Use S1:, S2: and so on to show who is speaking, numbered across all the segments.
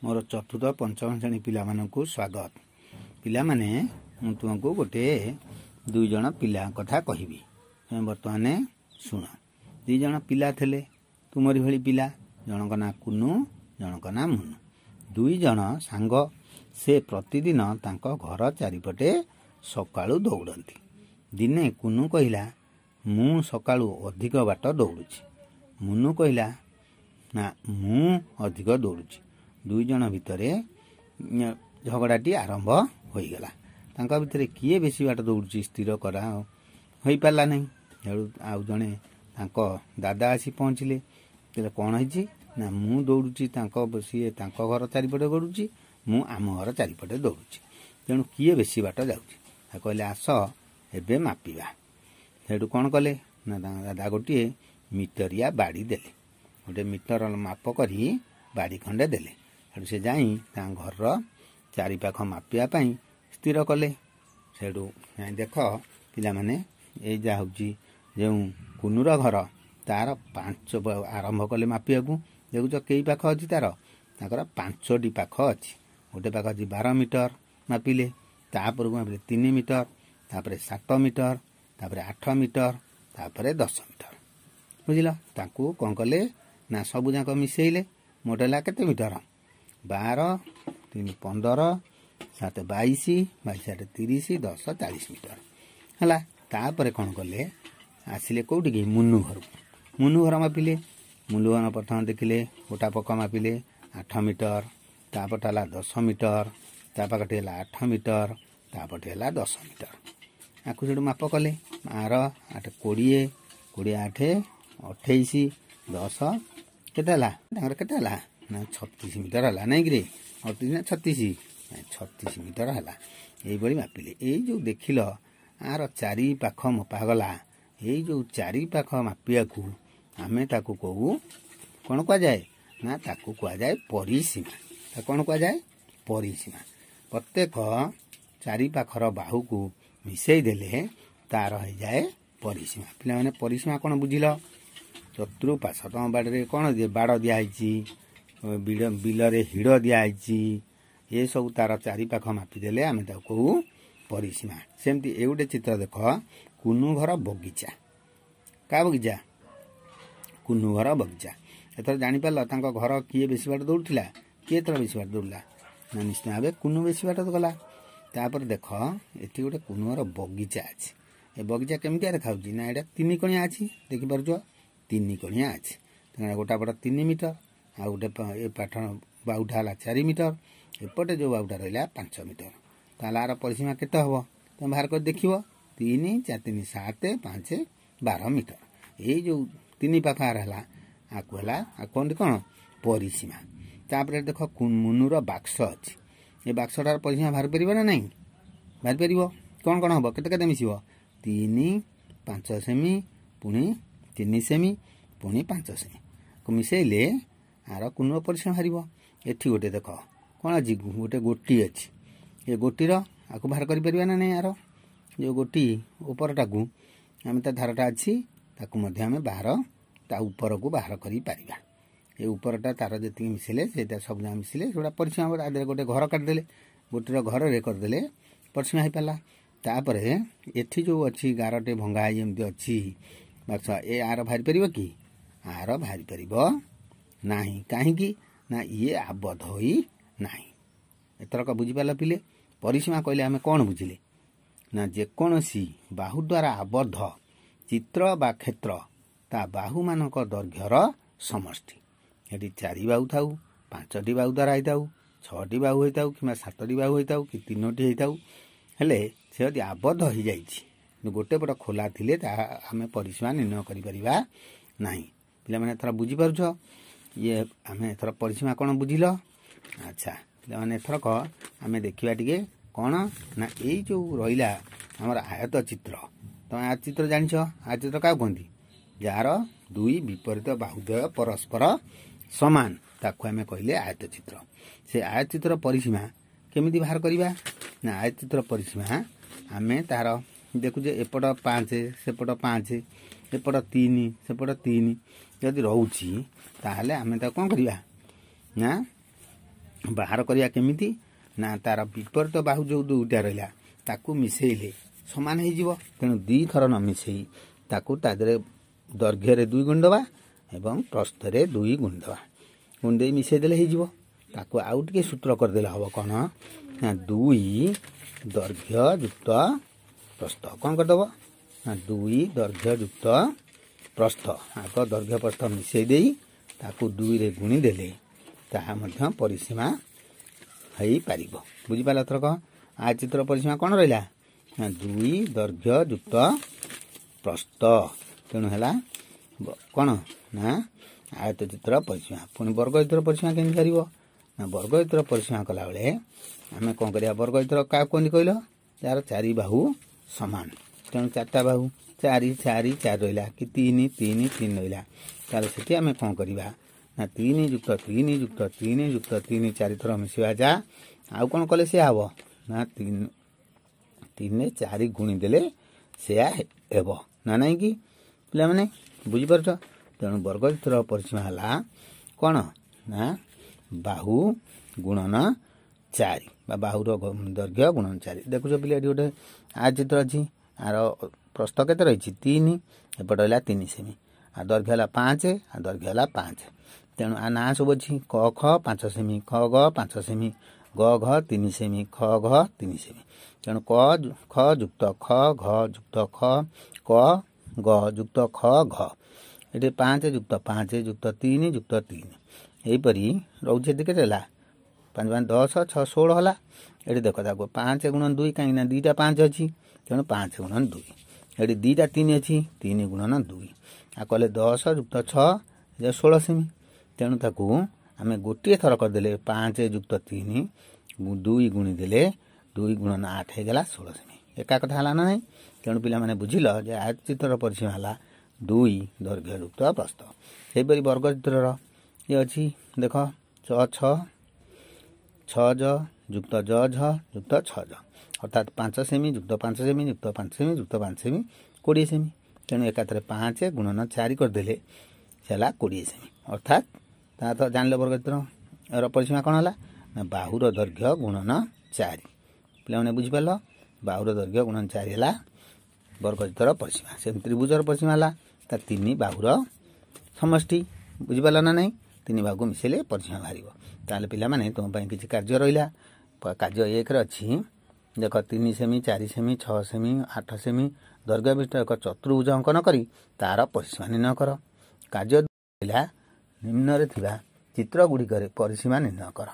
S1: ମୋର ଚତୁର୍ଥ ପଞ୍ଚମ ଶ୍ରେଣୀ ପିଲାମାନଙ୍କୁ ସ୍ୱାଗତ। ପିଲାମାନେ, ମୁଁ ତୁମକୁ ଗୋଟିଏ ଦୁଇ ଜଣ ପିଲାଙ୍କ କଥା କହିବି, ତୁମେ ବର୍ତ୍ତମାନ ଶୁଣ। ଦୁଇ ଜଣ ପିଲା ଥିଲେ, ତୁମରି ଭଳି ପିଲା। ଜଣଙ୍କ ନାଁ କୁନୁ, ଜଣଙ୍କ ନାଁ ମୁନୁ। ଦୁଇ ଜଣ ସାଙ୍ଗ। ସେ ପ୍ରତିଦିନ ତାଙ୍କ ଘର ଚାରିପଟେ ସକାଳୁ ଦୌଡ଼ନ୍ତି। ଦିନେ କୁନୁ କହିଲା, ମୁଁ ସକାଳୁ ଅଧିକ ବାଟ ଦୌଡ଼ୁଛି। ମୁନୁ କହିଲା, ନା, ମୁଁ ଅଧିକ ଦୌଡ଼ୁଛି। ଦୁଇ ଜଣ ଭିତରେ ଝଗଡ଼ାଟି ଆରମ୍ଭ ହୋଇଗଲା। ତାଙ୍କ ଭିତରେ କିଏ ବେଶୀ ବାଟ ଦୌଡ଼ୁଛି ସ୍ଥିର କରା ହୋଇପାରିଲା ନାହିଁ। ତେଣୁ ଆଉ ଜଣେ ତାଙ୍କ ଦାଦା ଆସି ପହଞ୍ଚିଲେ। କହିଲେ, କ'ଣ ହେଇଛି? ନା, ମୁଁ ଦୌଡ଼ୁଛି, ତାଙ୍କ ସିଏ ତାଙ୍କ ଘର ଚାରିପଟେ ଦୌଡ଼ୁଛି, ମୁଁ ଆମ ଘର ଚାରିପଟେ ଦୌଡ଼ୁଛି, ତେଣୁ କିଏ ବେଶୀ ବାଟ ଯାଉଛି? କହିଲେ, ଆସ ଏବେ ମାପିବା। ସେଇଠୁ କ'ଣ କଲେ ନା, ତାଙ୍କ ଦାଦା ଗୋଟିଏ ମିଟରିଆ ବାଡ଼ି ଦେଲେ। ଗୋଟେ ମିଟର ମାପ କରି ବାଡ଼ି ଖଣ୍ଡେ ଦେଲେ। ସେଠୁ ସେ ଯାଇ ତାଙ୍କ ଘରର ଚାରିପାଖ ମାପିବା ପାଇଁ ସ୍ଥିର କଲେ। ସେଇଠୁ ଯାଇ ଦେଖ ପିଲାମାନେ, ଏଇ ଯାହା ହେଉଛି ଯେଉଁ କୁନୁର ଘର, ତାର ପାଞ୍ଚ ଆରମ୍ଭ କଲେ ମାପିବାକୁ। ଦେଖୁଛ କେଇ ପାଖ ଅଛି ତାର? ତାଙ୍କର ପାଞ୍ଚଟି ପାଖ ଅଛି। ଗୋଟେ ପାଖ ଅଛି 12 ମିଟର ମାପିଲେ, ତାପରକୁ ମାପିଲେ 3 ମିଟର, ତାପରେ 7 ମିଟର, ତାପରେ 8 ମିଟର, ତାପରେ 10 ମିଟର। ବୁଝିଲ? ତାଙ୍କୁ କ'ଣ କଲେ ନା, ସବୁ ଯାକ ମିଶେଇଲେ। ମୋଟ ହେଲା କେତେ ମିଟର? 12, 3 15, 7 22, 22 8 30, 10 40 ମିଟର ହେଲା। ତାପରେ କ'ଣ କଲେ? ଆସିଲେ କେଉଁଠିକି? ମୁନୁ ଘରକୁ। ମୁନୁ ଘର ମାପିଲେ। ମୁନୁ ଘର ପ୍ରଥମେ ଦେଖିଲେ, ଗୋଟା ପକ ମାପିଲେ 8 ମିଟର, ତାପରଟା ହେଲା 10 ମିଟର, ତା ପାଖଟି ହେଲା 8 ମିଟର, ତାପରଟି ହେଲା 10 ମିଟର। ଆକୁ ସେଠୁ ମାପ କଲେ। ଆର 8 20, 20 8 28, 10 କେତେ ହେଲା ତାଙ୍କର? କେତେ ହେଲା ନା, 36 ମିଟର ହେଲା। ନାଇଁ କିରେ, 38 ନା 36? 36 ମିଟର ହେଲା। ଏଇଭଳି ମାପିଲେ। ଏଇ ଯେଉଁ ଦେଖିଲ ଆର ଚାରି ପାଖ ମପା ଗଲା, ଏଇ ଯେଉଁ ଚାରି ପାଖ ମାପିବାକୁ ଆମେ ତାକୁ କହୁ, କ'ଣ କୁହାଯାଏ ନା, ତାକୁ କୁହାଯାଏ ପରିସୀମା। ତାକୁ କ'ଣ କୁହାଯାଏ? ପରିସୀମା। ପ୍ରତ୍ୟେକ ଚାରି ପାଖର ବାହୁକୁ ମିଶେଇ ଦେଲେ ତାର ହେଇଯାଏ ପରିସୀମା। ପିଲାମାନେ, ପରିସୀମା କ'ଣ ବୁଝିଲ? ଚତୁଃପାର୍ଶ୍ୱ, ତମ ବାଡ଼ିରେ କ'ଣ ବାଡ଼ ଦିଆହେଇଛି, ବିଲରେ ହିଡ଼ ଦିଆହେଇଛି, ଏସବୁ ତାର ଚାରିପାଖ ମାପିଦେଲେ ଆମେ ତାକୁ କହୁ ପରିସୀମା। ସେମିତି ଏ ଗୋଟେ ଚିତ୍ର ଦେଖ, କୁନୁ ଘର ବଗିଚା। କାହା ବଗିଚା? କୁନୁ ଘର ବଗିଚା। ଏଥର ଜାଣିପାରିଲ ତାଙ୍କ ଘର କିଏ ବେଶୀ ବାଟ ଦୌଡ଼ୁଥିଲା? କିଏ ଏଥର ବେଶୀ ବାଟ ଦୌଡ଼ିଲା ନା, ନିଶ୍ଚିତ ଭାବେ କୁନୁ ବେଶୀ ବାଟ ଗଲା। ତାପରେ ଦେଖ, ଏଠି ଗୋଟେ କୁନୁ ଘର ବଗିଚା ଅଛି। ଏ ବଗିଚା କେମିତିଆ ଦେଖାଯାଉଛି ନା, ଏଇଟା ତିନି କଣିଆ ଅଛି। ଦେଖିପାରୁଛ? ତିନି କଣିଆ ଅଛି। ତେଣୁ ଗୋଟା ପଟ 3 ମିଟର, ଆଉ ଗୋଟେ ଏ ପାଠ ବାହୁଟା ହେଲା 4 ମିଟର, ଏପଟେ ଯେଉଁ ବାହୁଟା ରହିଲା 5 ମିଟର। ତାହେଲେ ଆର ପରିସୀମା କେତେ ହେବ? ତମେ ବାହାର କରି ଦେଖିବ। 3 4 3 7 5 12 ମିଟର। ଏଇ ଯେଉଁ ତିନି ପାଖ ଆର ହେଲା, ଆକୁ ହେଲା ଆଉ କୁହନ୍ତି କ'ଣ? ପରିସୀମା। ତାପରେ ଦେଖ, ମୁନୁର ବାକ୍ସ ଅଛି। ଏ ବାକ୍ସଟାର ପରିସୀମା ବାହାରି ପାରିବ ନା ନାହିଁ? ବାହାରି ପାରିବ। କ'ଣ କ'ଣ ହେବ? କେତେ କେତେ ମିଶିବ? 3 5 ସେମି, ପୁଣି 3 ସେମି, ପୁଣି 5 ସେମି ମିଶେଇଲେ ଆର କୁନୁର ପରିସୀମା ବାହାରିବ। ଏଠି ଗୋଟେ ଦେଖ କ'ଣ ଅଛି? ଗୋଟେ ଗୋଟି ଅଛି। ଏ ଗୋଟିର ଆକୁ ବାହାର କରିପାରିବା ନା ନାହିଁ? ଆର ଯେଉଁ ଗୋଟି ଉପରଟାକୁ ଆମେ ତା ଧାରଟା ଅଛି, ତାକୁ ମଧ୍ୟ ଆମେ ବାହାର ତା ଉପରକୁ ବାହାର କରିପାରିବା। ଏ ଉପରଟା ତାର ଯେତିକି ମିଶିଲେ, ସେଇଟା ସବୁ ଯାକ ମିଶିଲେ ସେଗୁଡ଼ା ପରିସୀମା। ତା ଦେହରେ ଗୋଟେ ଘର କାଟିଦେଲେ, ଗୋଟିର ଘରରେ କରିଦେଲେ ପରିସୀମା ହେଇପାରିଲା। ତାପରେ ଏଠି ଯେଉଁ ଅଛି ଗାରଟେ ଭଙ୍ଗା ହେଇ ଏମିତି ଅଛି ବାକ୍ସ, ଏ ଆର ବାହାରି ପାରିବ କି? ଆର ବାହାରି ପାରିବ ନାହିଁ। କାହିଁକି ନା, ଇଏ ଆବଦ୍ଧ ହୋଇ ନାହିଁ। ଏଥରକ ବୁଝିପାରିଲ ପିଲେ, ପରିସୀମା କହିଲେ ଆମେ କ'ଣ ବୁଝିଲେ ନା, ଯେକୌଣସି ବାହୁ ଦ୍ୱାରା ଆବଦ୍ଧ ଚିତ୍ର ବା କ୍ଷେତ୍ର ତା ବାହୁମାନଙ୍କ ଦୈର୍ଘ୍ୟର ସମଷ୍ଟି। ଏଠି 4 ବାହୁ ଥାଉ, 5ଟି ବାହୁ ଦ୍ୱାରା ହେଇଥାଉ, 6ଟି ବାହୁ ହେଇଥାଉ, କିମ୍ବା 7ଟି ବାହୁ ହେଇଥାଉ, କି 3ଟି ହେଇଥାଉ, ହେଲେ ସେ ଯଦି ଆବଦ୍ଧ ହେଇଯାଇଛି, ଗୋଟେ ପଟ ଖୋଲା ଥିଲେ ତାହା ଆମେ ପରିସୀମା ନିର୍ଣ୍ଣୟ କରିପାରିବା ନାହିଁ। ପିଲାମାନେ, ଏଥର ବୁଝିପାରୁଛ ଇଏ ଆମେ ଏଥର ପରିସୀମା କ'ଣ ବୁଝିଲ? ଆଚ୍ଛା ପିଲାମାନେ, ଏଥରକ ଆମେ ଦେଖିବା ଟିକେ କ'ଣ ନା, ଏଇ ଯେଉଁ ରହିଲା ଆମର ଆୟତ ଚିତ୍ର। ତମେ ଆୟତ ଚିତ୍ର ଜାଣିଛ? ଆୟତ ଚିତ୍ର କାହାକୁ କୁହନ୍ତି? ଯାହାର ଦୁଇ ବିପରୀତ ବାହୁଦ୍ୱୟ ପରସ୍ପର ସମାନ, ତାକୁ ଆମେ କହିଲେ ଆୟତ ଚିତ୍ର। ସେ ଆୟତ ଚିତ୍ର ପରିସୀମା କେମିତି ବାହାର କରିବା ନା, ଆୟତ ଚିତ୍ର ପରିସୀମା ଆମେ ତାର ଦେଖୁଛେ, ଏପଟ 5, ସେପଟ 5, ଏପଟ 3, ସେପଟ 3 ଯଦି ରହୁଛି, ତାହେଲେ ଆମେ ତାକୁ କ'ଣ କରିବା ନା, ବାହାର କରିବା କେମିତି ନା ତାର ବିପରୀତ ବାହୁ ଯେଉଁ ଦୁଇଟା ରହିଲା ତାକୁ ମିଶେଇଲେ ସମାନ ହେଇଯିବ। ତେଣୁ ଦୁଇଥର ନ ମିଶେଇ ତାକୁ ତା ଦେହରେ ଦୈର୍ଘ୍ୟରେ 2 ଗୁଣ ଦେବା ଏବଂ ପ୍ରସ୍ଥରେ 2 ଗୁଣ ଦେବା, ଗୁଣ ଦେଇ ମିଶେଇ ଦେଲେ ହେଇଯିବ। ତାକୁ ଆଉ ଟିକେ ସୂତ୍ର କରିଦେଲେ ହେବ କ'ଣ ନା 2 ଦୈର୍ଘ୍ୟ ଯୁକ୍ତ ପ୍ରସ୍ଥ। କ'ଣ କରିଦେବ ନା 2 ଦୈର୍ଘ୍ୟ ଯୁକ୍ତ ପ୍ରସ୍ଥ, ଆଗ ଦୈର୍ଘ୍ୟ ପ୍ରସ୍ଥ ମିଶେଇ ଦେଇ ତାକୁ 2ରେ ଗୁଣି ଦେଲେ ତାହା ମଧ୍ୟ ପରିସୀମା ହେଇପାରିବ। ବୁଝିପାରିଲ? ଏଥରକ ଆୟତଚିତ୍ର ପରିସୀମା କ'ଣ ରହିଲା ନା 2 ଦୈର୍ଘ୍ୟ ଯୁକ୍ତ ପ୍ରସ୍ଥ। ତେଣୁ ହେଲା କ'ଣ ନା ଆୟତଚିତ୍ର ପରିସୀମା। ପୁଣି ବର୍ଗଚିତ୍ର ପରିସୀମା କେମିତି ବାହାରିବ ନା ବର୍ଗଚିତ୍ର ପରିସୀମା କଲାବେଳେ ଆମେ କ'ଣ କରିବା? ବର୍ଗଚିତ୍ର କାହାକୁ କୁହନ୍ତି କହିଲ? ଯାହାର 4 ବାହୁ ସମାନ। ତେଣୁ 4ଟା ବାହୁ 4 4 4 ରହିଲା କି 3 3 3 ରହିଲା। ତାହେଲେ ସେଠି ଆମେ କ'ଣ କରିବା ନା 3 ଯୁକ୍ତ 3 ଯୁକ୍ତ 3 ଯୁକ୍ତ 3 4 ଥର ମିଶିବା ଯା, ଆଉ କ'ଣ କଲେ ସେୟା ହେବ ନା 3 3 4 ଗୁଣି ଦେଲେ ସେୟା ହେବ ନା ନାଇଁ କି ପିଲାମାନେ ବୁଝିପାରୁଛ? ତେଣୁ ବର୍ଗଚିତ୍ର ପରିସୀମା ହେଲା କ'ଣ ନା ବାହୁ ଗୁଣନ 4 ବା ବାହୁର ଦୈର୍ଘ୍ୟ ଗୁଣନ 4। ଦେଖୁଛ ପିଲା, ଏଠି ଗୋଟେ ଆୟତଚିତ୍ର ଅଛି, ଆର ପ୍ରସ୍ଥ କେତେ ରହିଛି 3, ଏପଟେ ରହିଲା 3 ସେମି, ଆଉ ଦୈର୍ଘ୍ୟ ହେଲା 5, ଆଉ ଦୈର୍ଘ୍ୟ ହେଲା 5। ତେଣୁ ଆ ନାଁ ସବୁ ଅଛି କ ଖ 5 ସେମି, ଖ ଗ 5 ସେମି, ଗ ଘ 3 ସେମି, ଖ ଘ 3 ସେମି। ତେଣୁ କ ଖ ଯୁକ୍ତ ଖ ଘ ଯୁକ୍ତ ଖ କ ଗ ଯୁକ୍ତ ଖ ଘ, ଏଠି 5 ଯୁକ୍ତ 5 ଯୁକ୍ତ 3 ଯୁକ୍ତ 3 ଏହିପରି ରହୁଛି। ଏଠି କେତେ ହେଲା 5 5 10 6 16 ହେଲା। ଏଠି ଦେଖ ତାକୁ 5 ଗୁଣ 2, କାହିଁକିନା 2ଟା 5 ଅଛି ତେଣୁ 5 ଗୁଣ 2, ଏଠି 2ଟା 3 ଅଛି 3 ଗୁଣନ 2, ଆଉ କଲେ 10 ଯୁକ୍ତ 6 16 ସେମି। ତେଣୁ ତାକୁ ଆମେ ଗୋଟିଏ ଥର କରିଦେଲେ 5 ଯୁକ୍ତ 3 2 ଗୁଣି ଦେଲେ 2 ଗୁଣନ 8 ହେଇଗଲା 16 ସେମି। ଏକା କଥା ହେଲା ନା ନାହିଁ? ତେଣୁ ପିଲାମାନେ ବୁଝିଲ ଯେ ଆୟତଚିତ୍ରର ପରିସୀମା ହେଲା 2 ଦୈର୍ଘ୍ୟ ଯୁକ୍ତ ପ୍ରସ୍ଥ। ସେହିପରି ବର୍ଗଚିତ୍ରର ଇଏ ଅଛି ଦେଖ 6 6 6 ଜ ଯୁକ୍ତ ଜ ଝ ଯୁକ୍ତ 6 ଜ, ଅର୍ଥାତ୍ 5 ସେମି ଯୁକ୍ତ 5 ସେମି ଯୁକ୍ତ 5 ସେମି ଯୁକ୍ତ 5 ସେମି 20 ସେମି। ତେଣୁ ଏକାଥରେ 5 ଗୁଣନ 4 କରିଦେଲେ ସେ ହେଲା 20 ସେମି। ଅର୍ଥାତ୍ ତା ତ ଜାଣିଲ ବର୍ଗଚିତ୍ରର ପରିସୀମା କ'ଣ ହେଲା ନା ବାହୁର ଦୈର୍ଘ୍ୟ ଗୁଣନ 4। ପିଲାମାନେ ବୁଝିପାରିଲ? ବାହୁର ଦୈର୍ଘ୍ୟ ଗୁଣନ 4 ହେଲା ବର୍ଗଚିତ୍ରର ପରିସୀମା। ସେମିତି ତ୍ରିଭୁଜର ପରିସୀମା ହେଲା ତା 3 ବାହୁର ସମଷ୍ଟି। ବୁଝିପାରିଲ ନା ନାହିଁ? 3 ବାହୁକୁ ମିଶାଇଲେ ପରିସୀମା ବାହାରିବ। ତାହେଲେ ପିଲାମାନେ ତୁମ ପାଇଁ କିଛି କାର୍ଯ୍ୟ ରହିଲା। କାର୍ଯ୍ୟ 1ରେ ଅଛି ଦେଖ 3 ସେମି 4 ସେମି 6 ସେମି 8 ସେମି ଦୈର୍ଘ୍ୟ ବିଶିଷ୍ଟ ଏକ ଚତୁର୍ଭୁଜ ଅଙ୍କନ କରି ତାର ପରିସୀମା ନିର୍ଣ୍ଣୟ କର। କାର୍ଯ୍ୟ ରହିଲା ନିମ୍ନରେ ଥିବା ଚିତ୍ର ଗୁଡ଼ିକରେ ପରିସୀମା ନିର୍ଣ୍ଣୟ କର।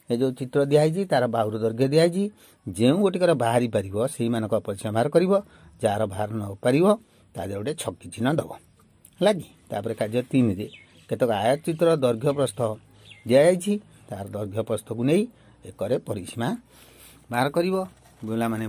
S1: ଏ ଯେଉଁ ଚିତ୍ର ଦିଆହେଇଛି ତାର ବାହୁର ଦୈର୍ଘ୍ୟ ଦିଆହେଇଛି, ଯେଉଁ ଗୋଟିକର ବାହାରି ପାରିବ ସେଇମାନଙ୍କ ପରିସୀମା ବାହାର କରିବ, ଯାହାର ବାହାର ନ ପାରିବ ତା ଦେହରେ ଗୋଟେ ଛକି ଚିହ୍ନ ଦେବ, ହେଲା କି? ତାପରେ କାର୍ଯ୍ୟ 3ରେ କେତେକ ଆୟତଚିତ୍ର ଦୈର୍ଘ୍ୟ ପ୍ରସ୍ଥ ଦିଆଯାଇଛି, ତାର ଦୈର୍ଘ୍ୟ ପ୍ରସ୍ଥକୁ ନେଇ ଏକରେ ପରିସୀମା ବାହାର କରିବ। ପିଲାମାନେ